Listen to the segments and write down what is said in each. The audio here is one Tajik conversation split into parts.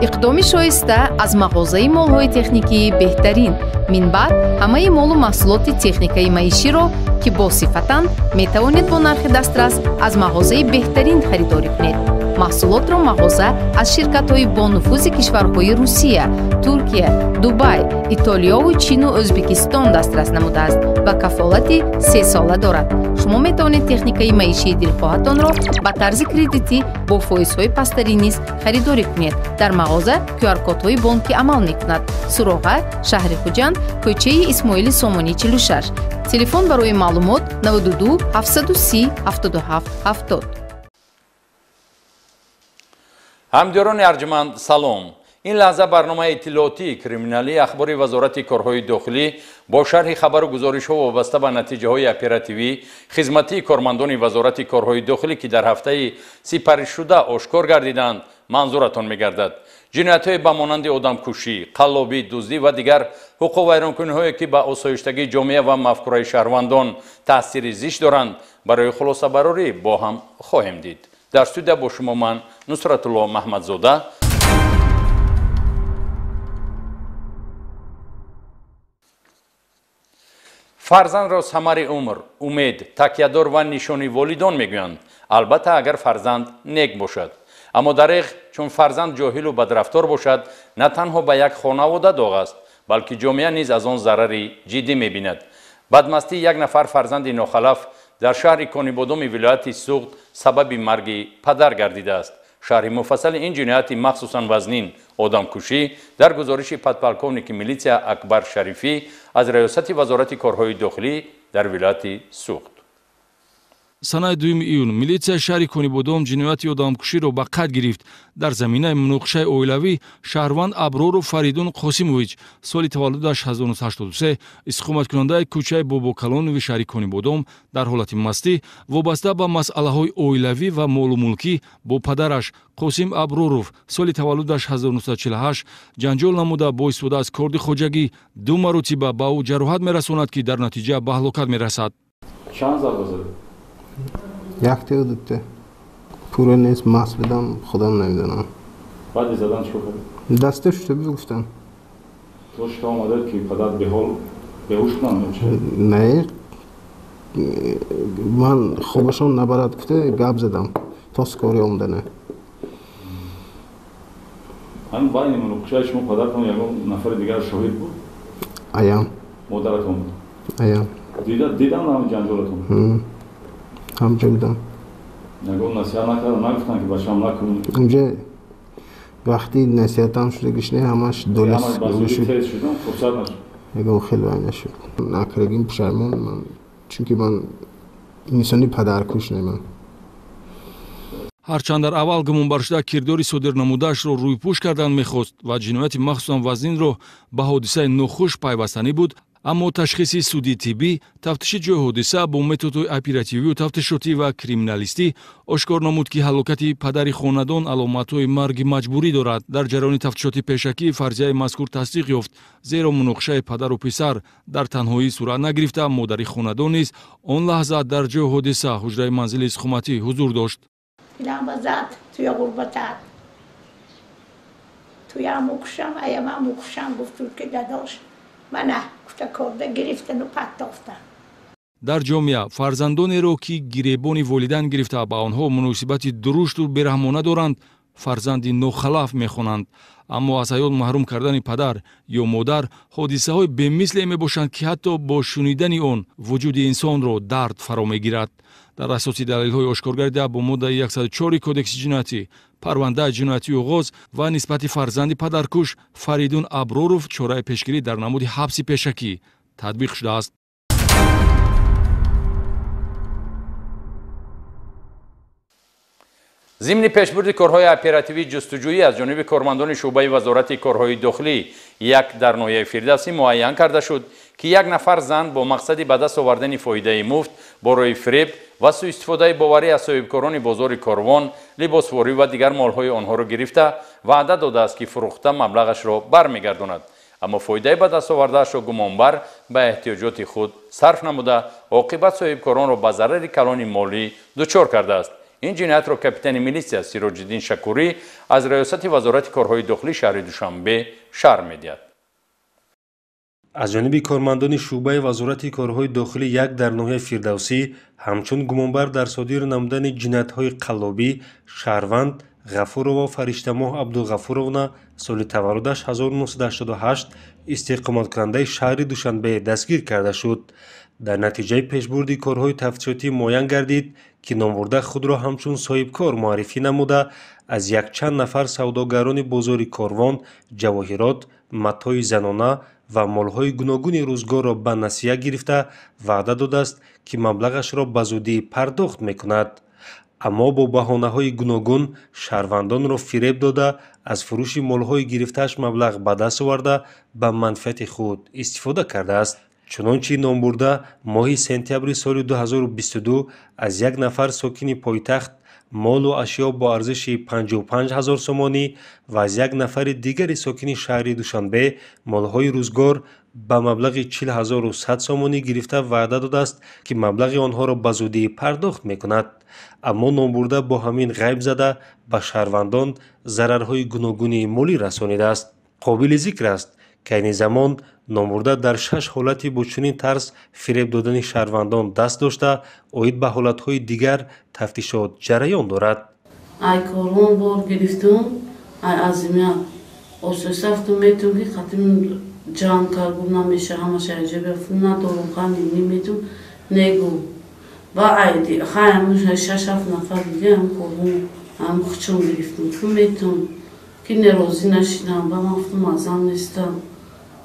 Иқдоми шоиста аз мағозаи молҳои техникии беҳтарин. Минбаъд ҳамаи молу маҳсулоти техникаи маиширо, ки босифатанд, метавонед бо нархи дастрас аз мағозаи беҳтарин харидорӣ кунед. Маҳсулотро мағоза аз ширкатҳои бонуфузи кишварҳои Русия, Туркия, Дубай, Итолиёву Чину Ӯзбекистон дастрас намудааст ва кафолати сесола дорад. Шумо метавонед техникаи маишии дилхоҳатонро ба тарзи кредитӣ бо фоизҳои пасттарин низ харидорӣ кунед. Дар мағоза QR-кодҳои бонкӣ амал мекунад. Суроға: шаҳри Хуҷанд, кӯчаи Исмоили Сомонӣ 46. Телефон барои маълумот 92 730 77 70. Ҳамдиёрони арҷманд, салом. Ин лаҳза барномаи иттилоотии криминалии ахбори Вазорати корҳои дохилӣ бо шарҳи хабару гузоришҳо вобаста ба натиҷаҳои оперативӣ хизматии кормандони Вазорати корҳои дохилӣ, ки дар ҳафтаи сипаришшуда ошкор гардиданд, манзуратон мегардад. Ҷиноятҳое ба монанди одамкушӣ, қаллобӣ, дуздӣ ва дигар ҳуқуқвайронкуниҳое, ки ба осоиштагии ҷомеа ва мафкураи шаҳрвандон таъсири зишт доранд, барои хулосабарорӣ бо ҳам хоҳем дид. Дар студия бо шумо ман Нусратулло Маҳмадзода. Фарзандро самари умр, умед, такядор ва нишони волидон мегӯянд. Албатта, агар фарзанд нек бошад. Аммо дареғ, чун фарзанд ҷоҳилу бадрафтор бошад, на танҳо ба як хонавода доғ аст, балки ҷомеа низ аз он зарари ҷиддӣ мебинад. Бадмастии як нафар фарзанди нохалаф дар шаҳри Конибодоми вилояти Суғд сабаби марги падар гардидааст. Шарҳи муфассали ин ҷинояти махсусан вазнин одамкушӣ дар гузориши подполковники милитсия Акбар Шарифӣ аз раёсати Вазорати корҳои дохилӣ дар вилояти Суғд. Санаи 2 июн милитсияи шаҳри Конибодом ҷинояти одамкуширо ба қайд гирифт. Дар заминаи муноқишаи оилавӣ шаҳрванд Аброру Фаридун Қосимович, соли таваллудаш 1983, истиқоматкунандаи кӯчаи Бобокалонови шаҳри Конибодом, дар ҳолати мастӣ вобаста ба масъалаҳои оилавӣ ва молу мулкӣ бо падараш Қосим Аброров, соли таваллудаш 1948, ҷанҷол намуда бо истифода аз корди хоҷагӣ ду маротиба ба ӯ ҷароҳат мерасонад, ки дар натиҷа ба ҳалокат мерасад. Чанд зарба зад? Якте дутте. Пура нест, маст будам, худам намедонам. Баъди задан чӣ кардӣ? Даста шуста гуфтам. То шута омадад, ки падар беҳол беҳуш кунанд ё чӣ? Не, ман хобашон набарад гуфта гап задам то скори омадана. Ҳамин байни муноқишаи шумо падаратон ягон нафари дигар шоҳид буд? Аям. Модаратон буд? Аям. Дидам ҳамин ҷанҷолатон? Ҳамҷо будам. Ягон насиҳат накардам, нагуфтанд, ки бачам накун? Унҷа вақти насиҳатам шудагиш не, ҳамаш долес шуд. Фурсат нашуд. Ягон хел вай нашуд. Накардагим пушаймон ман, чунки ман инсони падаркуш не ман. Ҳарчанд дар аввал гумонбаршуда кирдори содир намудаашро рӯйпӯш кардан мехост ва ҷинояти махсусан вазнинро ба ҳодисаи нохуш пайвастанӣ буд, аммо ташхиси судии тиббӣ, тафтиши ҷои ҳодиса бо методҳои оперативию тафтишотӣ ва криминалистӣ ошкор намуд, ки ҳалокати падари хонадон аломатҳои марги маҷбурӣ дорад. Дар ҷараёни тафтишоти пешакӣ фарзияи мазкур тасдиқ ёфт, зеро муноқишаи падару писар дар танҳоӣ сурат нагирифта, модари хонадон низ он лаҳза дар ҷои ҳодиса ҳуҷраи манзили истиқоматӣ ҳузур дошт. Дар ҷомеа фарзандонеро, ки гиребони волидан гирифта ба онҳо муносибати дурушту бераҳмона доранд, фарзанди нохалаф мехонанд. Аммо аз ҳаёт маҳрум кардани падар ё модар ҳодисаҳои бемисле мебошанд, ки ҳатто бо шунидани он вуҷуди инсонро дард фаро мегирад. Дар асоси далелҳои ошкоргардида бо моддаи 104 Кодекси ҷиноятӣ парвандаи ҷиноятӣ оғоз ва нисбати фарзанди падаркуш Фаридун Аброров чораи пешгирӣ дар намуди ҳабси пешакӣ татбиқ шудааст. Зимни пешбурди корҳои оперативии ҷустуҷӯӣ аз ҷониби кормандони шӯъбаи Вазорати корҳои дохилӣ як дар ноҳияи Фирдавсӣ муайян карда шуд, ки як нафар зан бо мақсади ба даст овардани фоидаи муфт бо роҳи фиреб ва суистифодаи боварӣ аз соҳибкорони бозори Корвон, либосворӣ ва дигар молҳои онҳоро гирифта ваъда додааст, ки фурӯхта маблағашро бармегардонад. Аммо фоидаи ба даст овардаашро гумонбар ба эҳтиёҷоти худ сарф намуда, оқибат соҳибкоронро ба зарари калони молӣ дучор кардааст. Ин ҷиноятро капитани милитсия Сироҷиддин Шакурӣ аз раёсати Вазорати корҳои дохилии шаҳри Душанбе шарҳ медиҳад. Аз ҷониби кормандони шӯъбаи Вазорати корҳои дохилӣ як дар ноҳияи Фирдавсӣ ҳамчун гумонбар дар содир намудани ҷиноятҳои қаллобӣ шаҳрванд Ғафурова Фариштамоҳ Абдуғафуровна соли таваллудаш 1988 истиқоматкунандаи шаҳри Душанбе дастгир карда шуд. Дар натиҷаи пешбурди корҳои тафтишотӣ муайян гардид, ки номбурда худро ҳамчун соҳибкор муаррифӣ намуда, аз якчанд нафар савдогарони бозори Корвон ҷавоҳирот, матои занона ва молҳои гуногуни рӯзгорро ба насия гирифта ваъда додааст, ки маблағашро ба зудӣ пардохт мекунад. Аммо бо баҳонаҳои гуногун шаҳрвандонро фиреб дода, аз фурӯши молҳои гирифтааш маблағ ба даст оварда, ба манфиати худ истифода кардааст. Чунончи номбурда моҳи сентябри соли 2022 аз як нафар сокини пойтахт молу ашё бо арзиши 55 ҳазор сомонӣ ва аз як нафари дигари сокини шаҳри Душанбе молҳои рӯзгор ба маблағи 40 100 сомонӣ гирифта ваъда додааст, ки маблағи онҳоро ба зудӣ пардохт мекунад. Аммо номбурда бо ҳамин ғайб зада, ба шаҳрвандон зарарҳои гуногуни молӣ расонидааст. Қобили зикр аст, ки айни замон номбурда дар шаш ҳолати бо чунин тарз фиреб додани шаҳрвандон даст дошта, оид ба ҳолатҳои дигар тафтишот ҷараён дорад. Ай Корвон бор гирифтум, ай Азимия ососафтум, метум ки қатим ҷанг кард, гуфт намеша, ҳамаша аҷаби надорум, қани неметум, негу ба айди хай шаш ҳафт нафар дига ҳам Корвон ҳам хучон гирифтум, ту метум ки нерозӣ нашидам, ба ман гуфтум азам нестам,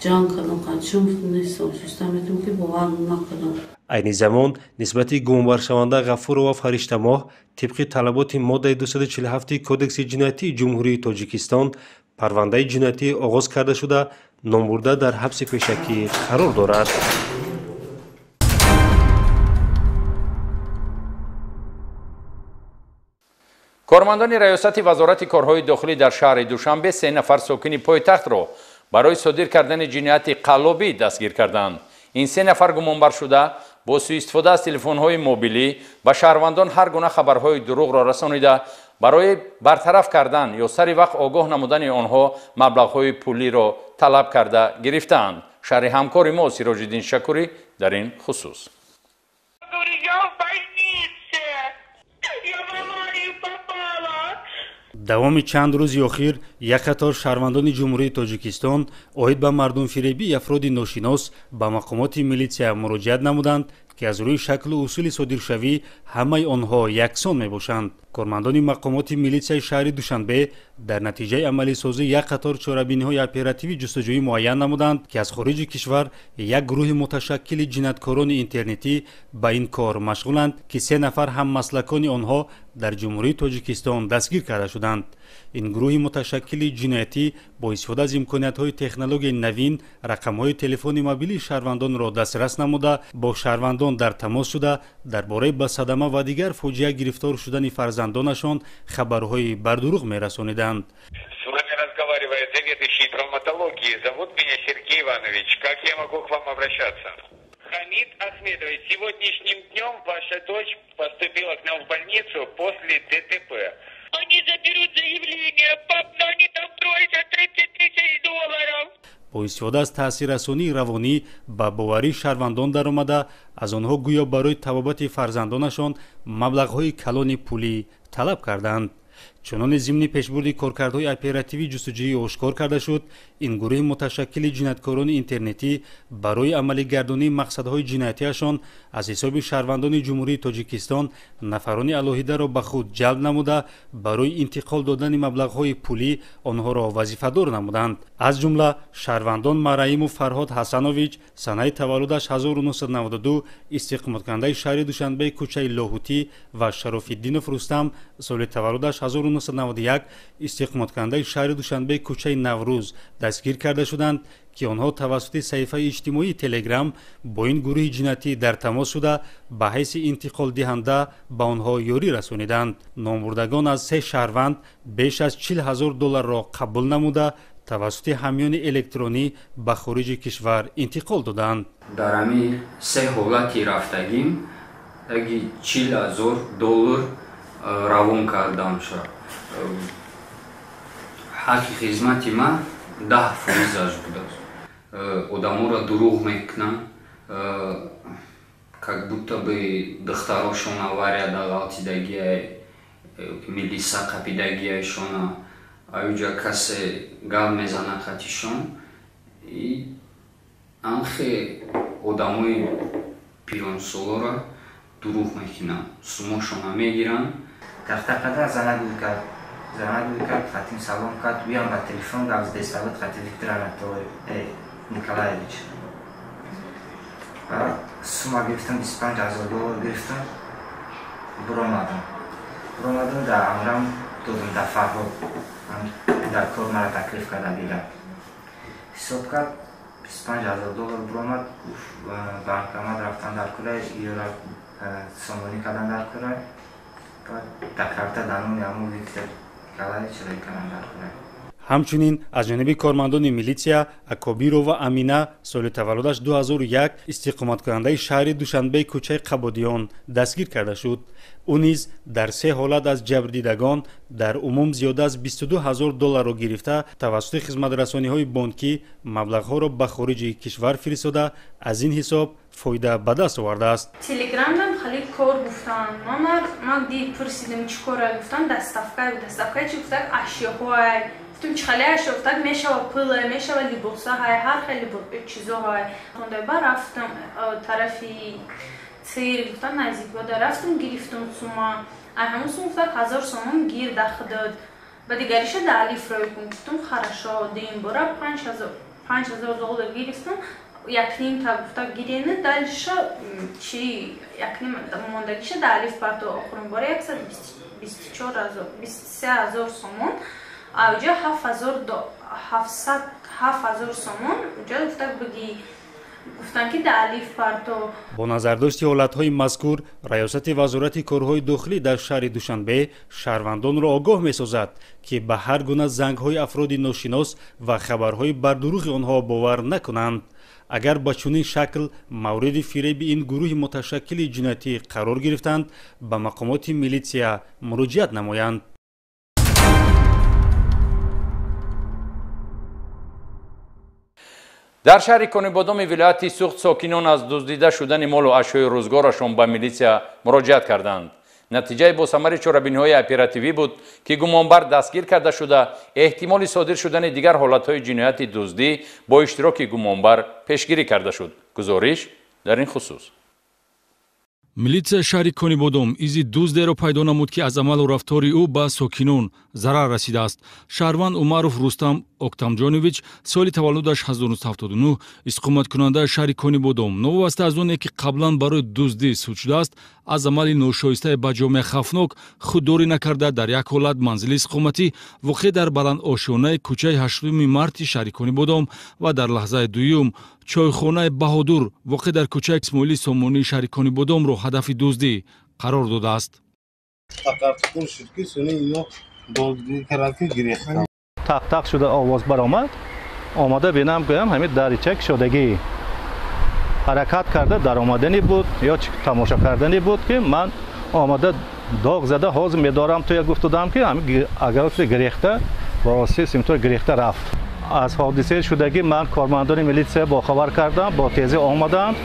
ҷанг кардам, қачон гуфтум нестам, ососта метум ки бовар накардам. Айни замон нисбати гумонбаршаванда Ғафурова Фариштамоҳ тибқи талаботи моддаи 247 Кодекси ҷиноятии Ҷумҳурии Тоҷикистон парвандаи ҷиноятӣ оғоз карда шуда, номбурда дар ҳабси пешакӣ қарор дорад. Кормандони раёсати Вазорати корҳои дохилӣ дар шаҳри Душанбе се нафар сокини пойтахтро барои содир кардани ҷинояти қаллобӣ дастгир карданд. Ин се нафар гумонбар шуда бо суистифода аз телефонҳои мобилӣ ба шаҳрвандон ҳар гуна хабарҳои дурӯғро расонида, барои бартараф кардан ё сари вақт огоҳ намудани онҳо маблағҳои пулиро талаб карда гирифтаанд. Шарҳи ҳамкори мо Сироҷиддин Шакурӣ дар ин хусус. Давоми чанд рӯзи охир як қатор шаҳрвандони Ҷумҳурии Тоҷикистон оид ба мардумфиребии афроди ношинос ба мақомоти милитсия муроҷиат намуданд, ки аз рӯи шаклу усули содиршавӣ ҳамаи онҳо яксон мебошанд. Кормандони мақомоти милитсияи шаҳри Душанбе дар натиҷаи амалисозӣ як қатор чорабиниҳои оперативӣ ҷустуҷӯӣ муайян намуданд, ки аз хориҷи кишвар як гурӯҳи муташаккили ҷинояткорони интернетӣ ба ин кор машғуланд, ки се нафар ҳаммаслакони онҳо дар Ҷумҳурии Тоҷикистон дастгир карда шуданд. Ин гурӯҳи муташаккили ҷиноятӣ бо истифода аз имкониятҳои технологияи навин рақамҳои телефони мобилии шаҳрвандонро дастрас намуда, бо шаҳрвандон дар тамос шуда, дар бораи ба садама ва дигар фоҷиа гирифтор шудани фарзандонашон хабарҳои бардурӯғ мерасониданд. С вами разговаривает заведующий травматологии. Зовут меня Сергей Иванович. Как я могу к вам обращаться? Хамид Ахмедович, сегодняшним днем ваша дочь поступила к нам в больницу после ДТП. Они заберут заявление, пап, но они там просят 30 тысяч долларов. Бо истифода аз таъсиррасонии равонӣ ба боварии шаҳрвандон даромада, аз онҳо гӯё барои табобати фарзандонашон маблағҳои калони пулӣ талаб карданд. Чуноне зимни пешбурди коркардҳои оперативӣ ҷустуҷӯӣ ошкор карда шуд, ин гурӯҳи муташаккили ҷинояткорони интернетӣ барои амалигардонии мақсадҳои ҷиноятиашон аз ҳисоби шаҳрвандони Ҷумҳурии Тоҷикистон нафарони алоҳидаро ба худ ҷалб намуда, барои интиқол додани маблағҳои пулӣ онҳоро вазифадор намуданд. Аз ҷумла шаҳрвандон Мараимов Фарҳод Ҳасанович, санаи таваллудаш 1992, истиқоматкунандаи шаҳри Душанбе, кӯчаи Лоҳутӣ, ва Шарофиддинов Рустам, соли таваллудаш 1991, истиқоматкунандаи шаҳри Душанбе, кӯчаи Наврӯз, дастгир карда шуданд, ки онҳо тавассути саҳифаи иҷтимоии Телеграм бо ин гурӯҳи ҷиноятӣ дар тамос шуда, ба ҳайси интиқолдиҳанда ба онҳо ёрӣ расониданд. Номбурдагон аз се шаҳрванд беш аз 40 000 долларро қабул намуда, тавассути ҳамёни электронӣ ба хориҷи кишвар интиқол доданд. Дар ҳамин се ҳолати рафтагим таги 40 000 доллар. Равон карданша ҳаққи хизмати ман 10 фоизаш будааст. Одаморо дурӯғ мекунанд, как будто бы духтарошон аварияда ғалтидагиай, милиса қапидагиайшона. Аюҷа касе гап мезана қатишон. Анхе одамои пиронсолора дурӯғ мекунанд, сумошона мегиранд. Тахтақада занак гӯй кард, занак гӯй кард, хатим салом кард. Уям ба телефон гап задеста буд хати Виктор Анатолий Николаевич. Сума гирифтам, 25 000 доллар гирифтам, буромадам. Буромадам, дар амрам додам, дар Фарҳод дар кор мара таклиф карда дида. Ҳисоб кард, 25 000 доллар буромад. Банкомат рафтан дар кӯрай, ёра сомонӣ кардан дар кӯрай, дар карта дар номи ҳамон Виктор Николаевич рӯй кардан дар кӯрай. Ҳамчунин аз ҷониби кормандони милитсия Акобирова Амина, соли таваллудаш 2001, истиқоматкунандаи шаҳри Душанбе, кӯчаи Қабодиён, дастгир карда шуд. Ӯ низ дар се ҳолат аз ҷабрдидагон дар умум зиёда аз 22 ҳазор долларро гирифта, тавассути хизматрасониҳои бонкӣ маблағҳоро ба хориҷи кишвар фиристода, аз ин ҳисоб фоида ба даст овардааст. Телеграмдам хеле кор гуфтанд. Ман дид пурсидем, чӣ кора? Гуфтанд, доставка. Доставка чи? Гуфтанд, ашёҳоай. Гуфтум, чӣ хеле ашё? Гуфтанд, мешава пул, мешава либосаҳай, ҳар хеле чизоҳай. Ба рафтам тарафи цирк, гуфтанд, наздикбода рафтам, гирифтам сума. Ай ҳамон сум гуфтанд, 1000 сомон гир дахдод, ба дигариша да алиф рой кун. Гуфтум, хорошо. Дуюм бора 5000 доллар гирифтам, якним та гуфта гирена, дальше чи якним мондагиша да алиф парто. Охирин бора 124 ҳазор, 23 000 сомон, ауҷа ҳафт ҳазор, ҳафтсад, 7000 сомон уҷа гуфта биги, гуфтанд ки да алиф парто. Бо назардошти ҳолатҳои мазкур, Раёсати Вазорати корҳои дохилӣ дар шаҳри Душанбе шаҳрвандонро огоҳ месозад, ки ба ҳар гуна зангҳои афроди ношинос ва хабарҳои бардурӯғи онҳо бовар накунанд. Агар ба чунин шакл мавриди фиреби ин гурӯҳи муташаккили ҷиноятӣ қарор гирифтанд, ба мақомоти милитсия муроҷиат намоянд. Дар шаҳри Конибодоми вилояти Суғд сокинон аз дуздида шудани молу ашёи рӯзгорашон ба милитсия муроҷиат карданд. Натиҷаи босамари чорабиниҳои оперативӣ буд, ки гумонбар дастгир карда шуда, эҳтимоли содир шудани дигар ҳолатҳои ҷинояти дуздӣ бо иштироки гумонбар пешгирӣ карда шуд. Гузориш дар ин хусус. Милитсияи шаҳри Конибодом изи дуздеро пайдо намуд, ки аз амалу рафтори ӯ ба сокинон зарар расидааст. Шаҳрванд Умаров Рустам Октамҷонович, соли таваллудаш 1979, истиқоматкунандаи шаҳри Конибодом, новобаста аз оне ки қаблан барои дуздӣ суд шудааст, аз амали ношоистаи ба ҷомеа хавфнок худдорӣ накарда, дар як ҳолат манзили истиқоматӣ, воқеъ дар баландошёнаи кӯчаи 8 Марти шаҳри Конибодом, ва дар лаҳзаи дуюм чойхонаи Баҳодур, воқеъ дар кӯчаи Исмоили Сомонии шаҳри Конибодомро ҳадафи дуздӣ қарор додааст. Тақартуқур шуд, ки суни ино дуздӣ карданд, ки гирехтанд. Тақ-тақ шуда овоз баромад. Омада бинам, гӯям, ҳамин дарича кушодагӣ, ҳаракат карда даромадани буд ё тамошо кардани буд, ки ман омада доғ зада, ҳозир медорам туя гуфтудам, ки агар гирехта ба воситаи симтор гирехта рафт. Аз ҳодисаи шудагӣ ман кормандони милитсия бохабар кардам, бо тезӣ омаданд,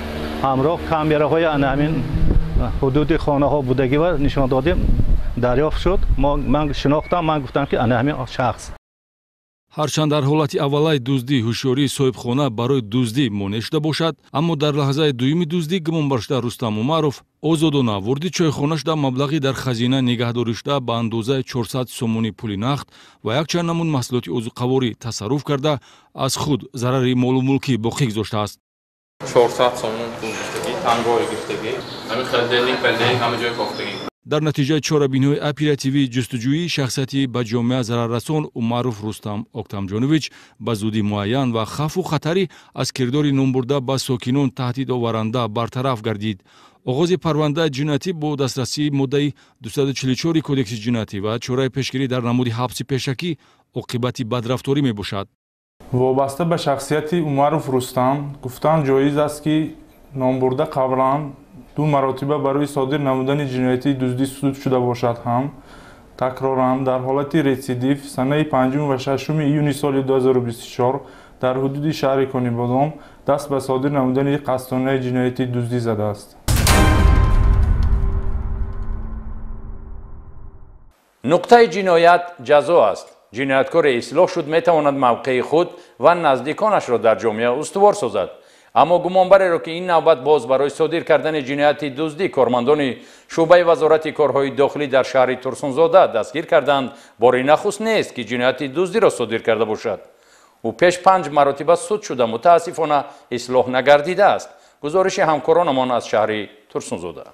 ҳамроҳ камераҳои ана ҳамин ҳудуди хонаҳо будагӣ ва нишон додем, дарёфт шуд. Ман шинохтам, ман гуфтам, ки ана ҳамин шахс. Ҳарчанд дар ҳолати аввалаи дуздӣ ҳушёрии соҳибхона барои дуздӣ монеъ шуда бошад, аммо дар лаҳзаи дуюми дуздӣ гумонбаршуда Рустам Умаров озодона ворди чойхона шуда, маблағи дар хазина нигаҳдорӣ шуда ба андозаи 400 сомонӣ пули нақд ва якчанд намуд маҳсулоти озуқаворӣ тасарруф карда, аз худ зарари молу мулкӣ боқӣ гузоштааст. 400 сомон пул гирифтагӣ, тангои гирифтагӣ, ҳамин холодильник палдильник ҳама ҷой кофтагӣ. Дар натиҷаи чорабиниҳои оперативии ҷустуҷӯии шахсияти ба ҷомеа зараррасон Умаров Рустам Октамҷонович ба зудӣ муайян ва хавфу хатари аз кирдори номбурда ба сокинон таҳдидоваранда бартараф гардид. Оғози парвандаи ҷиноятӣ бо дастрасии моддаи 244 Кодекси ҷиноятӣ ва чораи пешгирӣ дар намуди ҳабси пешакӣ оқибати бадрафторӣ мебошад. Вобаста ба шахсияти Умаров Рустам гуфтан ҷоиз аст, ки номбурда қаблан 2 маротиба барои содир намудани ҷинояти дуздӣ суд шуда бошад ҳам, такроран дар ҳолати ретсидив санаи 5 ва 6 июни соли 2024 дар ҳудуди шаҳри Конибодом даст ба содир намудани қасдонаи ҷинояти дуздӣ задааст. Нуқтаи ҷиноят ҷазо аст. Ҷинояткори ислоҳ шуд метавонад мавқеи худ ва наздиконашро дар ҷомеа устувор созад. Аммо гумонбареро ки ин навбат боз барои содир кардани ҷинояти дуздӣ кормандони шӯъбаи вазорати корҳои дохилӣ дар шаҳри Турсунзода дастгир карданд, бори нахуст нест ки ҷинояти дуздиро содир карда бошад. Ӯ пеш 5 маротиба суд шуда, мутаассифона ислоҳ нагардидааст. Гузориши ҳамкоронамон аз шаҳри Турсунзода.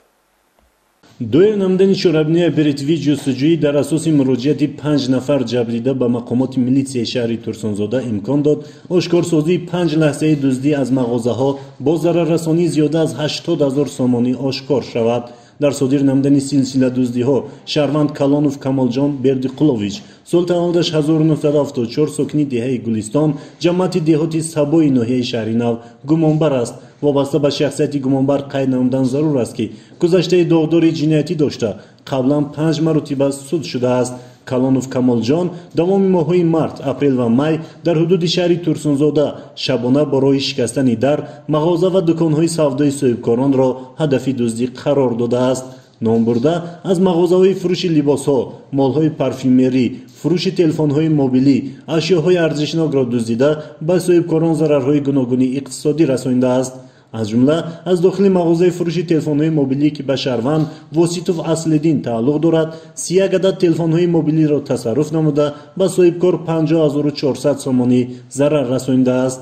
Доир намудани чорабинии оперативии ҷустуҷӯӣ дар асоси муроҷиати 5 нафар ҷабрдида ба мақомоти милитсияи шаҳри Турсунзода имкон дод ошкорсозии 5 лаҳзаи дуздӣ аз мағозаҳо бо зараррасонии зиёда аз 80 000 сомонӣ ошкор шавад. Дар содир намудани силсила дуздиҳо шаҳрванд Калонов Камолҷон Бердиқулович, соли таваллудаш 1974, сокини деҳаи Гулистон, ҷамоати деҳоти Сабои ноҳияи Шаҳринав гумонбар аст. Вобаста ба шахсияти гумонбар қайд намудан зарур аст, ки гузаштаи доғдори ҷиноятӣ дошта, қаблан 5 маротиба суд шудааст. Калонов Камолҷон давоми моҳҳои март, апрел ва май дар ҳудуди шаҳри Турсунзода шабона бо роҳи шикастани дар мағоза ва дуконҳои савдои соҳибкоронро ҳадафи дуздӣ қарор додааст. Номбурда аз мағозаҳои фурӯши либосҳо, молҳои парфюмерӣ, фурӯши телефонҳои мобилӣ, ашёҳои арзишнокро дуздида ба соҳибкорон зарарҳои гуногуни иқтисодӣ расонидааст. Аз ҷумла аз дохили мағозаи фурӯши телефонҳои мобилӣ, ки ба шаҳрванд Воситов Аслиддин тааллуқ дорад, 31 адад телефонҳои мобилиро тасарруф намуда ба соҳибкор 50400 сомонӣ зарар расонидааст.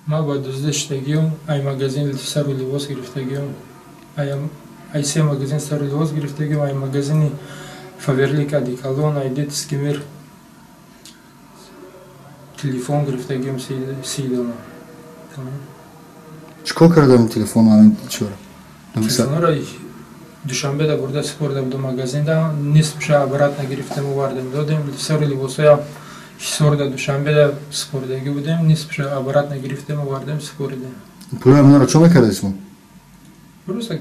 Ман ба дуздӣ шудагиам, ай магазин сару либос гирифтагиам, ай се магазин сару либос гирифтагиам, ай магазини Фаверлик, Одеколон, ай Детский мир телефон гирифтагиам, 30 дона. Чӣ кор кардам телефон? Телефонро Душанбеда бурда супорда будам магазинда, нисфша обратно гирифтем, овардем, додем. Сару либосоям Ҳисорда, Душанбеда супордагӣ будем, нисфша обратно гирифтем, овардем, супоридем. Пулои амнаро чо мекардед шумо? Просто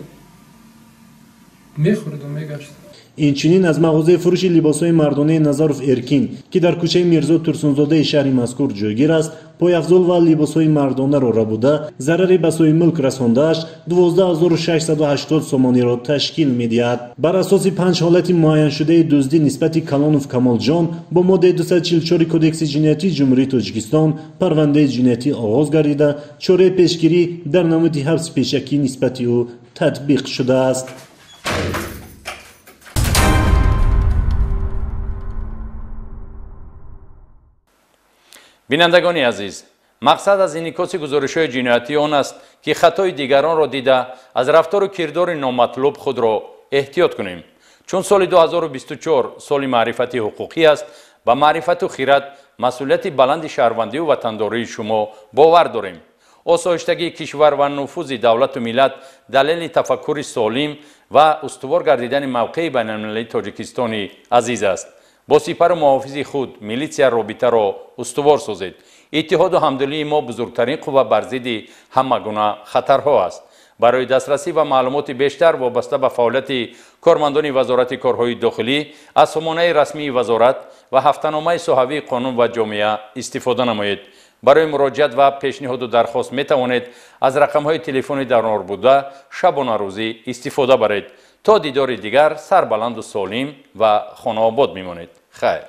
мехӯрдум, мегаштам. Инчунин аз мағозаи фурӯши либосҳои мардонаи Назаров Эркин, ки дар кӯчаи Мирзо Турсунзодаи шаҳри мазкур ҷойгир аст, пойафзол ва либосҳои мардонаро рабуда зарари ба соҳибмулк расондааш 12680 сомониро ташкил медиҳад. Бар асоси 5 ҳолати муайяншудаи дуздӣ нисбати Калонов Камолҷон бо моддаи 244 Кодекси ҷиноятии Ҷумҳурии Тоҷикистон парвандаи ҷиноятӣ оғоз гардида, чораи пешгирӣ дар намуди ҳабси пешакӣ нисбати ӯ татбиқ шудааст. Бинандагони азиз, мақсад аз инъикоси гузоришҳои ҷиноятӣ он аст, ки хатои дигаронро дида аз рафтору кирдори номатлуб худро эҳтиёт кунем. Чун соли 2024 соли маърифати ҳуқуқӣ аст, ба маърифату хират, масъулияти баланди шаҳрвандию ватандории шумо бовар дорем. Осоиштагии кишвар ва нуфузи давлату миллат далели тафаккури солим ва устувор гардидани мавқеи байналмилалии Тоҷикистони азиз аст. Бо сипару муҳофизи худ милитсия робитаро устувор созед. Иттиҳоду ҳамдилии мо бузургтарин қувва бар зидди ҳама гуна хатарҳо аст. Барои дастрасӣ ва маълумоти бештар вобаста ба фаъолияти кормандони Вазорати корҳои дохилӣ аз сомонаи расмии вазорат ва ҳафтаномаи соҳавии қонун ва ҷомеа истифода намоед. Барои муроҷиат ва пешниҳоду дархост метавонед аз рақамҳои телефони дар нор буда шабонарӯзӣ истифода баред. То дидори дигар сарбаланду солим ва хонаобод мемонед. Хайр.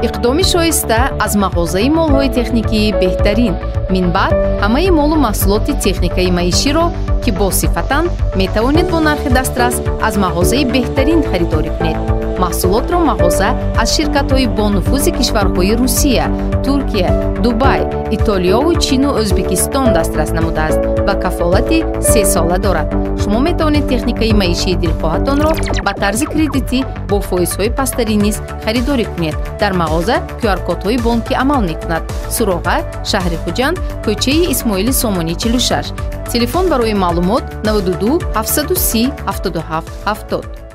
Иқдоми шоиста аз мағозаи молҳои техникии беҳтарин. Минбаъд ҳамаи молу маҳсулоти техникаи маиширо, ки босифатанд, метавонед бо нархи дастрас аз мағозаи беҳтарин харидорӣ кунед. Маҳсулотро мағоза аз ширкатҳои бонуфузи кишварҳои Русия, Туркия, Дубай, Итолиёву Чину Ӯзбекистон дастрас намудааст ва кафолати 3 сола дорад. Шумо метавонед техникаи маишии дилхоҳатонро ба тарзи кредитӣ бо фоизҳои пасттарин низ харидорӣ кунед. Дар мағоза QR-кодҳои бонкӣ амал мекунад. Суроға: шаҳри Хуҷанд, кӯчаи Исмоили Сомонӣ 46. Телефон барои маълумот 92 730 77 70.